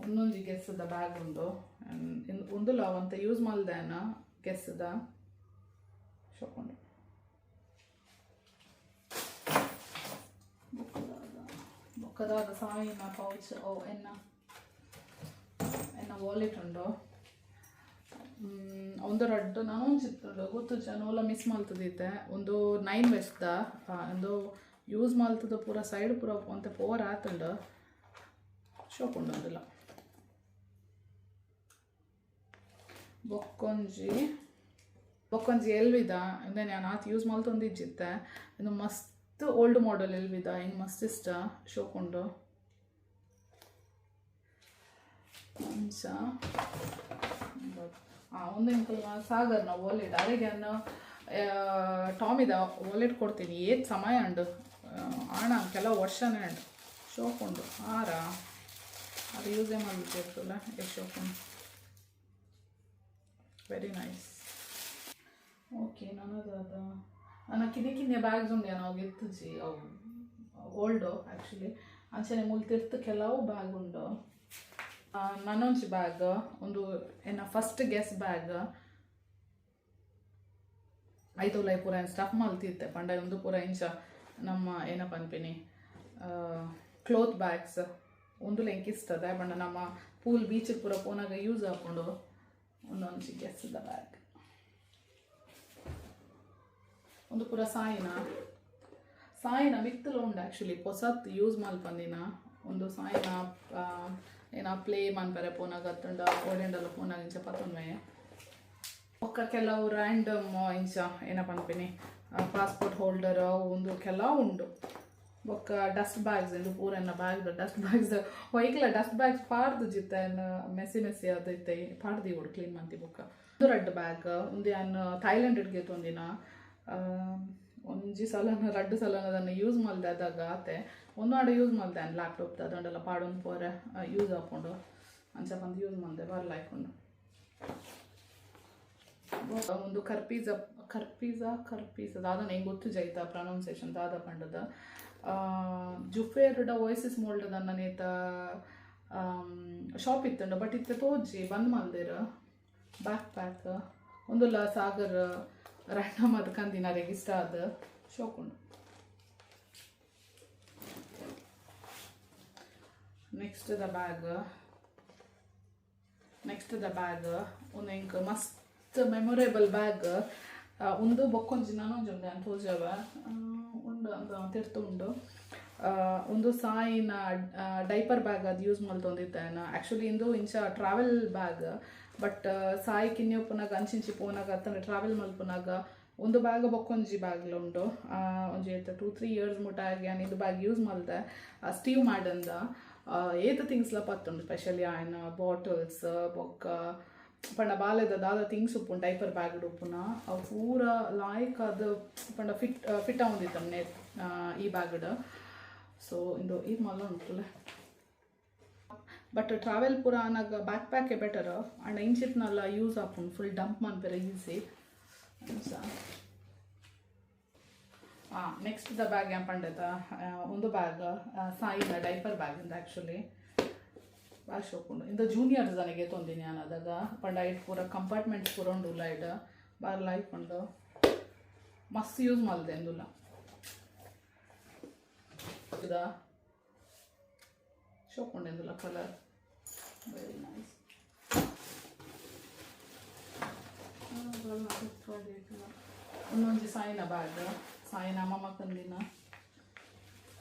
ಉಂದೊಂಜಿ ಗೆಸ್ಸದ ಬ್ಯಾಗ್ ಉಂಡು. ಉಂದುಲ ಒಂತೆ ಯೂಸ್ ಮಲ್ದೇನ ಗೆಸ್ಸದ, ಶೋಕುಂಡು. ಬೊಕ್ಕದಾದ ಸಾಯಿನ ಪೌಚ್, ಓ ಎನ್ನ ಎನ್ನ ವಾಲೆಟ್ ಉಂಡು. ಒಂದು ರಡ್ಡ್ ನನೊಂಜಿ ಇತ್ತುಂಡು, ಗೊತ್ತುಜ್ಜಿ, ಓಲ ಮಿಸ್ ಮಲ್ತದಿತ್ತೆ. ಒಂದು ನೈನ್ ವೆಸ್ಟ್ದ. ಒಂದು ಯೂಸ್ ಮಲ್ತದ ಪೂರ ಸೈಡ್ ಪೂರ ಒಂತೆ ಪೋರ್ ಆತುಂಡು. ಶೋಕುಂಡು ಉಂದುಲ. ಬೊಕ್ಕೊಂಜಿ ಬೊಕ್ಕೊಂಜಿ ಎಲ್ವಿದ. ಇಂದೆನ್ ಯಾನ್ ಆತ್ ಯೂಸ್ ಮಲ್ತೊಂದಿಜ್ಜಿತ್ತೆ. ಇಂದು ಮಸ್ತ್ ಓಲ್ಡ್ ಮಾಡೆಲ್ ಎಲ್ವಿದ, ಎಂಕ್ ಮಸ್ತ್ ಇಷ್ಟ, ಶೋಕುಂಡು ಅಂಚ. ಉಂದು ಎಂಕಲ್ನ ಸಾಗರ್ನ ವಾಲೆಟ್. ಅರೆಗೆ ಯಾನ್ ಟಾಮಿದ ವಾಲೆಟ್ ಕೊಡ್ತೀನಿ. ಏತ್ ಸಮಯ ಉಂಡು ಆಣ, ಕೆಲವು ವರ್ಷನೇ ಉಂಡು. ಶೋಕುಂಡು. ಆರ ಅದು ಯೂಸೇ ಮಲ್ತಿರ್ತಲ್ಲ, ಎಷ್ಟು ಶೋಕುಂಡು. Very nice. Okay, ನನದಾದ ನನ್ನ ಕಿನ್ನಿ ಕಿನ್ನಿ ಬ್ಯಾಗ್ಸ್ ಉಂಡು, ಅವು ಗೆತ್ತುಜಿ, ಅವು ಓಲ್ಡು ಆ್ಯಕ್ಚುಲಿ. ಅಂಚನೆ ಮೂಲು ತಿರ್ತ್ ಕೆಲವು ಬ್ಯಾಗ್ ಉಂಡು. ನನೊಂಜಿ ಬ್ಯಾಗ್, ಒಂದು ಎನ್ನ ಫಸ್ಟ್ ಗೆಸ್ ಬ್ಯಾಗ್. ಐತ ಉಲಾಯಿ ಪೂರ ಸ್ಟಫ್ ಮಲ್ತಿತ್ತೆ ಪಂಡ, ಉಂದು ಪೂರ ಇಂಚ ನಮ್ಮ ಏನ ಪನ್ಪಿನಿ ಕ್ಲೋತ್ ಬ್ಯಾಗ್ಸ್ ಉಂದುಲ ಎಂಕ್ ಇಷ್ಟ ದಾಯೆ ಪಂಡ ನಮ್ಮ ಪೂಲ್ ಬೀಚ್ ಪೂರ ಪೋನಾಗ ಯೂಸ್ ಆಪುಂಡು. ಉಂದೊಂಜಿ ಗೆಸ್ದ ಬ್ಯಾಗ್. ಉಂದು ಪೂರ ಸಾಯಿನ ಸಾಯಿನ ಮಿತ್ತುಲ ಉಂಡು ಆ್ಯಕ್ಚುಲಿ ಪೊಸತ್ ಯೂಸ್ ಮಲ್ಪಂದಿನ ಉಂದು ಸಾಯಿನ ಏನ ಪ್ಲೇ ಮನ್ಪೆರೆ ಪೋನಾಗ ಅತ್ತುಂಡ ಓಡೆಂಡಲ ಪೋನಾಗ ಇಂಚ ಪತ್ತೊನ್ವೆ. ಬೊಕ್ಕ ಕೆಲವು ರ್ಯಾಂಡಮ್ ಇಂಚ ಏನ ಪನ್ಪಿನಿ ಪಾಸ್ಪೋರ್ಟ್ ಹೋಲ್ಡರ್ ಉಂದು ಕೆಲವು ಉಂಡು. ಬೊಕ್ಕ ಡಸ್ಟ್ ಬ್ಯಾಗ್ಸ್ ಇಂದು ಪೂರ ಎನ್ನ ಬ್ಯಾಗ್ ಡಸ್ಟ್ ಬ್ಯಾಗ್ಸ್ ಹೊಯ್ಕ್ಲ ಡಸ್ಟ್ ಬ್ಯಾಗ್ಸ್ ಪಾಡ್ದು ಜಿತ್ತ ಎನ್ನ ಮೆಸ್ಸಿ ಮೆಸ್ಸಿ ಅದು ಇತ್ತೆ ಪಾಡ್ದು ಇವುಡು ಕ್ಲೀನ್ ಮಂತಿ. ಬೊಕ್ಕ ಉಂದು ರಡ್ಡ್ ಬ್ಯಾಗ್ ಉಂದು ಯಾನ್ ಥೈಲ್ಯಾಂಡ್ ಗೆತೊಂದಿನ ಒಂಜಿ ಸಲನ ರಡ್ಡ್ ಸಲನ ಅದನ್ನು ಯೂಸ್ ಮಲ್ದೆ ಅದಾಗ ಆತೆ ಒಂದು ಆಡ ಯೂಸ್ ಮಲ್ದೆ ಅನ್ ಲ್ಯಾಪ್ಟಾಪ್ ಅದೊಂಡೆಲ್ಲ ಪಾಡೊಂದು ಪೋರೆ ಯೂಸ್ ಆಪುಂಡು ಅಂಚ ಪಂದ್ ಯೂಸ್ ಮಲ್ದೆ ಬರ್ಲ ಆಯ್ಕೊಂಡು. ಒಂದು ಕರ್ಪೀಸ ಕರ್ಪೀಸ ಕರ್ಪೀಸ ದಾದ ಎಂಕ್ ಗೊತ್ತುಜ ಐತ ಪ್ರೊನೌನ್ಸಿಯೇಷನ್ ದಾದ ಪಂಡದ ಜುಫೇರ್ಡ ವಾಯ್ಸಸ್ ಮೋಲ್ಡ್ ನೇತ ಶಾಪ್ ಇತ್ತುಂಡು ಬಟ್ ಇತ್ತೆ ತೋಜಿ ಬಂದ್ ಮಲ್ದೆರ್. ಬ್ಯಾಕ್ ಪ್ಯಾಕ್ ಉಂದುಲ ಸಾಗರ್ ರ್ಯಾಂಡಮ್ ಅದು ಕಂದಿನ ಇಷ್ಟ ಆದ ಶೋಕುಂಡು. Next the bag next the bag ಉಂದು ಎಂಕ್ ಮಸ್ತ್ ಮೆಮೊರೇಬಲ್ ಬ್ಯಾಗ್. ಉಂದು ಬೊಕ್ಕೊಂಜಿ ನನೊಂಜಿ ಉಂಡು ಯಾನ್ ತೋಜವ ಉಂಡು ಅಂದ್ ತಿರ್ತ್ ಉಂಡು. ಉಂದು ಸಾಯಿನ ಡೈಪರ್ ಬ್ಯಾಗ್ ಅದು ಯೂಸ್ ಮಲ್ತೊಂದಿತ್ತೆ ಆ್ಯಕ್ಚುಲಿ. ಇಂದು ಇಂಚ ಟ್ರಾವೆಲ್ ಬ್ಯಾಗ್ ಬಟ್ ಸಾಯಿ ಕಿನ್ನಿ ಉಪ್ಪುನಾಗ ಅಂಚಿಂಚಿ ಪೋನಾಗ ಅತ್ತಂಡ ಟ್ರಾವೆಲ್ ಮಲ್ಪುನಾಗ ಒಂದು ಬ್ಯಾಗ್ ಬೊಕ್ಕೊಂಜಿ ಬ್ಯಾಗ್ಲ ಉಂಡು. ಒಂಜಿ 2-3 ಇಯರ್ಸ್ ಮುಟ್ಟ ಆಗಿ ಯಾನ್ ಇಂದು ಬ್ಯಾಗ್ ಯೂಸ್ ಮಲ್ದೆ. ಸ್ಟೀವ್ ಮ್ಯಾಡನ್ದ ಏತ್ ಥಿಂಗ್ಸ್ಲ ಪತ್ತುಂಡು ಸ್ಪೆಷಲಿ ಆಯ್ನ ಬಾಟಲ್ಸ್ ಬೊಕ್ಕ ಪಂಡ ಬಾಲೆದ ದಾದ ಥಿಂಗ್ಸ್ ಉಪ್ಪುಂಡು ಡೈಪರ್ ಬ್ಯಾಗ್ ಉಪ್ಪುನ ಅವು ಪೂರ ಲಾಯ್ಕ್ ಅದು ಪಂಡ ಫಿಟ್ ಫಿಟ್ ಆವೊಂದಿತ್ತಮ್ನೆ ಈ ಬ್ಯಾಗ್ಡ್. ಸೊ ಇಂದು ಈ ಮಲ್ಲ ಉಂಟುಲೆ ಬಟ್ ಟ್ರಾವೆಲ್ ಪೂರ ಆನಾಗ ಬ್ಯಾಕ್ ಪ್ಯಾಕೆ ಬೆಟರ್ ಆಂಡ ಇಂಚಿತ್ನಲ್ಲ ಯೂಸ್ ಆಪುಂಡು ಫುಲ್ ಡಂಪ್ ಮನ್ಪೆರೆ ಈಸಿ. ನೆಕ್ಸ್ಟ್ the bag ಯಾನ್ ಪಂಡೆತ ಒಂದು ಬ್ಯಾಗ್ ಸಾಯಿನ ಡೈಪರ್ ಬ್ಯಾಗ್ ಇಂದು ಆ್ಯಕ್ಚುಲಿ ಭಾಳ ಶೋಕುಂಡು. ಇಂದು ಜೂನಿಯರ್ಸ್ ನನಗೆ ತೊಂದಿನಿ ಯಾನ್ ಅದಾಗ ಪಂಡ ಐಟ್ ಪೂರ ಕಂಪಾರ್ಟ್ಮೆಂಟ್ಸ್ ಪೂರ ಉಂಡು ಉಲ್ಲ ಬಾರ್ ಲೈಕ್ ಉಂಡು ಮಸ್ತ್ ಯೂಸ್ ಮಲ್ದೆ ಇಂದುಲ ಇದ ಶೋಕುಂಡು ಇಂದುಲ ಕಲರ್ ವೆರಿ ನೈಸ್. ಒಂದೊಂಜಿ ಸಾಯಿನ ಬ್ಯಾಗ್ ಸಾಯಿನ ಅಮ್ಮಮ್ಮ ಕಂದಿನ.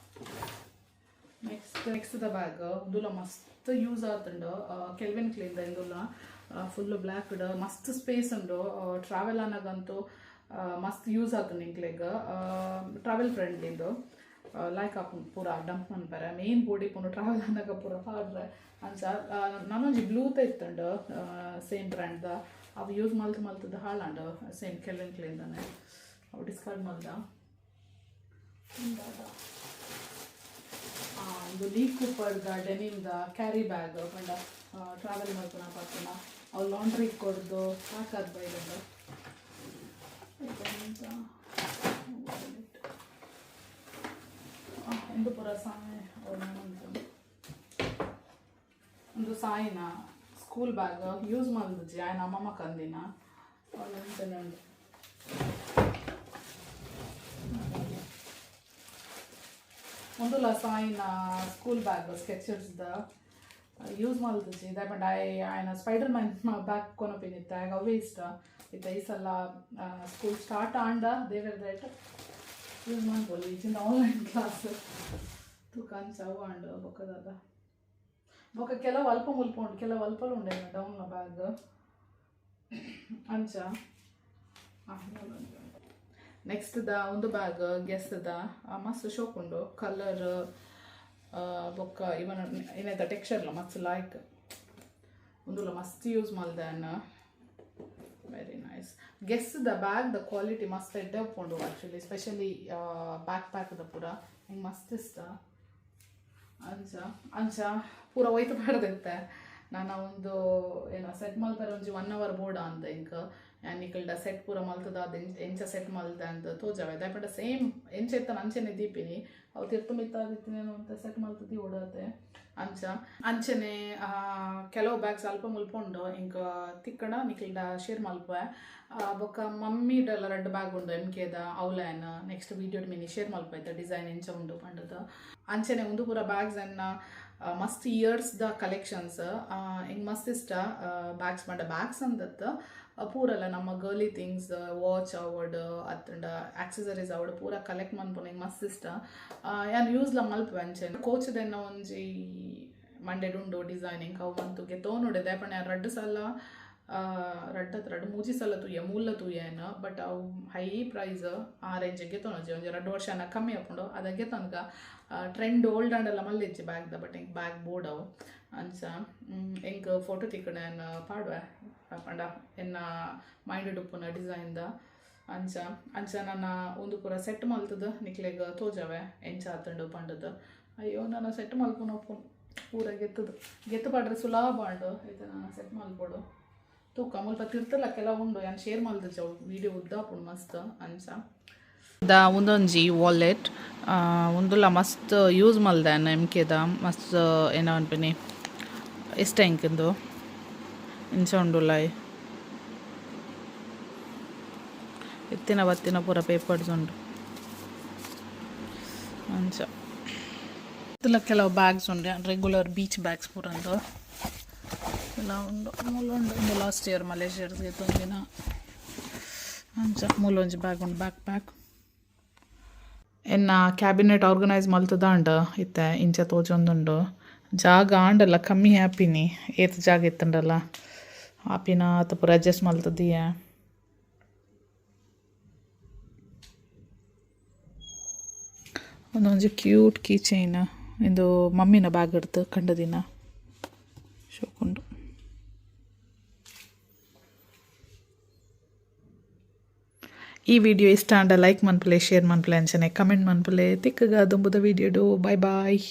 ನೆಕ್ಸ್ಟ್ ನೆಕ್ಸ್ಟ್ the bag ಉಂದುಲ ಮಸ್ತ್ ಯೂಸ್ ಆತುಂಡು ಕೆಲ್ವಿನ್ ಕ್ಲೀನ್ ಇಂದುಲ ಫುಲ್ ಬ್ಲ್ಯಾಕ್ ಮಸ್ತ್ ಸ್ಪೇಸ್ ಉಂಡು. ಟ್ರಾವೆಲ್ ಆನಾಗಂತೂ ಮಸ್ತ್ ಯೂಸ್ ಆತುಂಡು ಎಂಕ್ಲೆಗ್ ಟ್ರಾವೆಲ್ ಫ್ರೆಂಡ್ಲಿ ಇಂದು ಲೈಕ್ ಆಪುಂಡು ಪೂರ ಡಂಪ್ ಮನ್ಪೆರೆ ಮೇನ್ ಬೋಡಿ ಪುಂಡು ಟ್ರಾವೆಲ್ ಆನಾಗ ಪೂರ ಪಾಡ್ರೆ ಅಂಚ. ನನೊಂಜಿ ಬ್ಲೂತ ಇತ್ತುಂಡು ಸೇಮ್ ಬ್ರ್ಯಾಂಡ್ದ ಅವು ಯೂಸ್ ಮಲ್ತ್ ಮಲ್ತದ ಹಾಳಾಂಡು ಸೇಮ್ ಕೆಲ್ವಿನ್ ಕ್ಲೀನ್ದಾನೆ ಅವು ಡಿಸ್ಕಾರ್ಡ್ ಮಲ್ದ. ಒಂದು ಲೀ ಕೂಪರ್ದ ಡೆನಿಮ್ದ ಕ್ಯಾರಿ ಬ್ಯಾಗ್ ಪಂಡ ಟ್ರಾವೆಲ್ ಮಲ್ಪುನ ಪತ್ತುನ ಅವು ಲಾಂಡ್ರಿ ಕೊಡ್ದು ಹಾಕದ್ ಬೈದಂಡು. ಉಂದು ಪೂರ ಸಾಯ ಒಂದು ಸಾಯಿನ ಸ್ಕೂಲ್ ಬ್ಯಾಗ್ ಯೂಸ್ ಮಲ್ದುಜಿ ಆಯ್ನ ಅಮ್ಮಮ್ಮ ಕಂದಿನ ಅವಳು ಅಂಚನೆ ಉಂಡು. ಉಂದುಲ ಸಾಯಿನ ಸ್ಕೂಲ್ ಬ್ಯಾಗ್ ಸ್ಕೆಚರ್ಸ್ದ ಯೂಸ್ ಮಲ್ದುಜಿ ದಾಯೆ ಪಂಡ ಆಯ್ನ ಸ್ಪೈಡರ್ ಮ್ಯಾನ್ ಬ್ಯಾಗ್ ಕೊನೊಪಿನಿತ್ತೆ ಆಗ ಅವೇ ಇಷ್ಟ ಇತ್ತೆ ಈ ಸಲ ಸ್ಕೂಲ್ ಸ್ಟಾರ್ಟ್ ಆಂಡ ದೇವೆರ್ ದಯಟ್ ಯೂಸ್ ಮನ್ಪೊಲಿ ಇಜ್ಜಿಂಡ ಆನ್ಲೈನ್ ಕ್ಲಾಸ್ ತೂಕ ಅಂಚ ಅವು ಆಂಡ್ ಬೊಕ್ಕ ದಾದ ಬೊಕ್ಕ ಕೆಲವು ಅಲ್ಪ ಮುಲ್ಪ ಉಂಡು ಕೆಲವು ಅಲ್ಪಲ ಉಂಡೆ ಡೌನ್ ಬ್ಯಾಗ್ ಅಂಚ. ನೆಕ್ಸ್ಟ್ the ಒಂದು ಬ್ಯಾಗ್ ಗೆಸ್ದ ಮಸ್ತ್ ಶೋಕ್ ಉಂಡು ಕಲರ್ ಬೊಕ್ಕ ಇವನ್ ಏನಾಯ್ತ ಟೆಕ್ಸ್ಚರ್ಲ ಮಸ್ತ್ ಲೈಕ್ ಉಂದುಲ ಮಸ್ತ್ ಯೂಸ್ ಮಲ್ದೆ very nice. Guess the bag the quality ಮಸ್ತ್ ಎಡ್ಡೆ ಉಪ್ಪುಂಡು ಆ್ಯಕ್ಚುಲಿ ಸ್ಪೆಷಲಿ ಬ್ಯಾಕ್ ಪ್ಯಾಕ್ ದ ಪೂರ ಎಂಕ್ ಮಸ್ತ್ ಇಷ್ಟ. ಅಂಚ ಅಂಚ ಪೂರ ಒಯ್ತು ಪಾಡ್ದಿತ್ತೆ ನಾನು ಒಂದು ಏನೋ ಸೆಟ್ ಮಲ್ಪೆರೆ ಒಂಜಿ 1 ಅವರ್ ಬೋಡ ಅಂದ ಎಂಕ್ ಯಾನ್ ನಿಕಲ್ಡ ಸೆಟ್ ಪೂರ ಮಲ್ತದ ಅದು ಎಂಚ ಸೆಟ್ ಮಲ್ತೆ ಅಂತ ತೋಜಾವೆ ದಾಯೆ ಪಂಡ ಸೇಮ್ ಎಂಚ ಇತ್ತನ ಅಂಚೆನೆ ದೀಪಿನಿ. ಅವು ತಿರ್ತು ಮಿತ್ತಾದಿತ್ತಿನ ಅಂತ ಸೆಟ್ ಮಲ್ತ್ ದೀವೊಡು ಅಂಚ ಅಂಚನೆ ಕೆಲವು ಬ್ಯಾಗ್ಸ್ ಅಲ್ಪ ಮುಲ್ಪ ಉಂಡು ಇಂಕ ತಿಕ್ಕಣ ನಿಕ್ಲ್ಡ ಶೇರ್ ಮಲ್ಪುವೆ. ಬೊಕ್ಕ ಮಮ್ಮಿಡಲ ರಡ್ಡ್ ಬ್ಯಾಗ್ ಉಂಡು ಎಮ್ ಕೆದ ಅವ್ಲೈನ್ ನೆಕ್ಸ್ಟ್ ವೀಡಿಯೋ ಮಿನಿ ಶೇರ್ ಮಲ್ಪುವೆ ಡಿಸೈನ್ ಎಂಚ ಉಂಡು ಪಂಡದು. ಅಂಚನೆ ಉಂದು ಪೂರ ಬ್ಯಾಗ್ಸ್ ಎನ್ನ ಮಸ್ತ್ ಇಯರ್ಸ್ ದ ಕಲೆಕ್ಷನ್ಸ್ ಎಂಕ್ ಮಸ್ತ್ ಇಷ್ಟ ಬ್ಯಾಗ್ಸ್ ಪಂಡ ಬ್ಯಾಗ್ಸ್ ಅಂದತ್ ಪೂರಲ್ಲ ನಮ್ಮ ಗರ್ಲಿ ಥಿಂಗ್ಸ್ ವಾಚ್ ಆವಡ್ ಅತ್ತಂಡ ಆಕ್ಸೆಸರೀಸ್ ಆವಡ್ ಪೂರ ಕಲೆಕ್ಟ್ ಮನ್ಪುನ ಎಂಕ್ ಮಸ್ತ್ ಇಷ್ಟ. ಯಾನ್ ಯೂಸ್ಲ ಮಲ್ಪುವೆ ಅಂಚನೆ ಕೋಚ್ ದೆನ್ನ ಒಂಜಿ ಮಂಡೆಡ್ ಉಂಡು ಡಿಸೈನಿಂಗ್ ಅವು ಮಂತು ಗೆತೋನುಡೆ ದಾಯೆ ಯಾನ್ ರಡ್ಡ್ ಸಲ ರಡ್ಡ್ ರಡ್ಡ್ ಮೂಜಿ ಸಲ ತೂಯೆ ಮೂಲ ತೂಯೆನ್ ಬಟ್ ಅವು ಹೈ ಪ್ರೈಸ್ ಆ ರೇಂಜ್ ಗೆತೊನೊಜಿ ಒಂಜಿ 2 ವರ್ಷ ಕಮ್ಮಿ ಆಪುಂಡು ಅದ ಗೆತೊನ್ಗ ಟ್ರೆಂಡ್ ಓಲ್ಡ್ ಆಂಡಲ ಮಲ್ಲೆಜ್ಜಿ ಬ್ಯಾಗ್ದ ಬಟ್ ಎಂಕ್ ಬ್ಯಾಗ್ ಬೋರ್ಡ್ ಅವು ಅಂಚ ಎಂಕ್ ಫೋಟೋ ತಿಕ್ಕುಂಡ ಯಾನ್ ಪಾಡುವೆ ಪಂಡ ಎನ್ನ ಮೈಂಡ್ ಉಪ್ಪುನ ಡಿಸೈನ್ದ ಅಂಚ ಅಂಚ ನನ್ನ ಉಂದು ಪೂರ ಸೆಟ್ ಮಲ್ತದ ನಿಕ್ಲೆಗ್ ತೋಜವೆ ಎಂಚ ಆತುಂಡು ಪಂಡದು. ಅಯ್ಯೋ ನಾನು ಸೆಟ್ ಮಲ್ಪುನ ಪೂರ ಗೆತ್ತದು ಗೆತ್ತು ಪಾಡ್ರೆ ಸುಲಭ ಉಂಡು ಇತ್ತೆ ನಾನು ಸೆಟ್ ಮಲ್ಪೊಡು ತೂಕ ಮುಲ್ಪ ತಿರ್ತಲ ಕೆಲವು ಉಂಡು ಯಾನ್ ಶೇರ್ ಮಲ್ತುಜಿ ಅವು ವೀಡಿಯೋ ಉದ್ದ ಆಪುಂಡು ಮಸ್ತ್ ಅಂಚ. ದ ಉಂದೊಂಜಿ ವಾಲೆಟ್ ಉಂದುಲ ಮಸ್ತ್ ಯೂಸ್ ಮಲ್ದೆ ಎಮ್ ಕೆದ ಮಸ್ತ್ ಏನ ಪನ್ಪಿನಿ ಇಷ್ಟ ಎಂಕ್ ಇಂದು ಇಂಚ ಉಂಡುಲಾಯ್ ಇತ್ತಿನ ಬತ್ತಿನ ಪೂರ ಪೇಪರ್ಸ್ ಉಂಡು ಅಂಚ. ಇತ್ತಲ ಕೆಲವು ಬ್ಯಾಗ್ಸ್ ಉಂಡು ರೆಗ್ಯುಲರ್ ಬೀಚ್ ಬ್ಯಾಗ್ಸ್ ಪೂರ ಉಂದು ಎಲ್ಲ ಉಂಡು ಮೂಲು ಉಂಡು ಉಂದು ಲಾಸ್ಟ್ ಇಯರ್ ಮಲೇಷ್ಯಾಡ್ದ್ ಗೆತೊಂದಿನ ಅಂಚ ಮೂಲೊಂಜಿ ಬ್ಯಾಗ್ ಉಂಡು ಬ್ಯಾಕ್ ಪ್ಯಾಕ್. ಎನ್ನ ಕ್ಯಾಬಿನೆಟ್ ಆರ್ಗನೈಸ್ ಮಲ್ತುದಾಂಡ್ ಇತ್ತೆ ಇಂಚ ತೋಜೊಂದುಂಡು ಜಾಗ ಆಂಡಲ ಕಮ್ಮಿ ಆಪಿನಿ ಏತ್ ಜಾಗ ಇತ್ತುಂಡಲ ಆಪಿನ ಆತ್ ಪೂರ ಅಡ್ಜಸ್ಟ್ ಮಲ್ತುದಿಯೆ. ಉಂದೊಂಜಿ ಕ್ಯೂಟ್ ಕೀ ಚೈನ್ ಇಂದು ಮಮ್ಮಿನ ಬ್ಯಾಗ್ ಡ್ದು ಕಂಡದಿನ ಶೋಕುಂಡು. ಈ ವಿಡಿಯೋ ಇಷ್ಟ ಆಂಡ ಲೈಕ್ ಮನ್ಪುಲೆ ಶೇರ್ ಮನ್ಪುಲೆ ಅಂಚನೆ ಕಮೆಂಟ್ ಮನ್ಪುಲೆ ತಿಕ್ಕುಗ ದುಂಬುದ ವಿಡಿಯೋಡು ಬಾಯ್ ಬಾಯ್.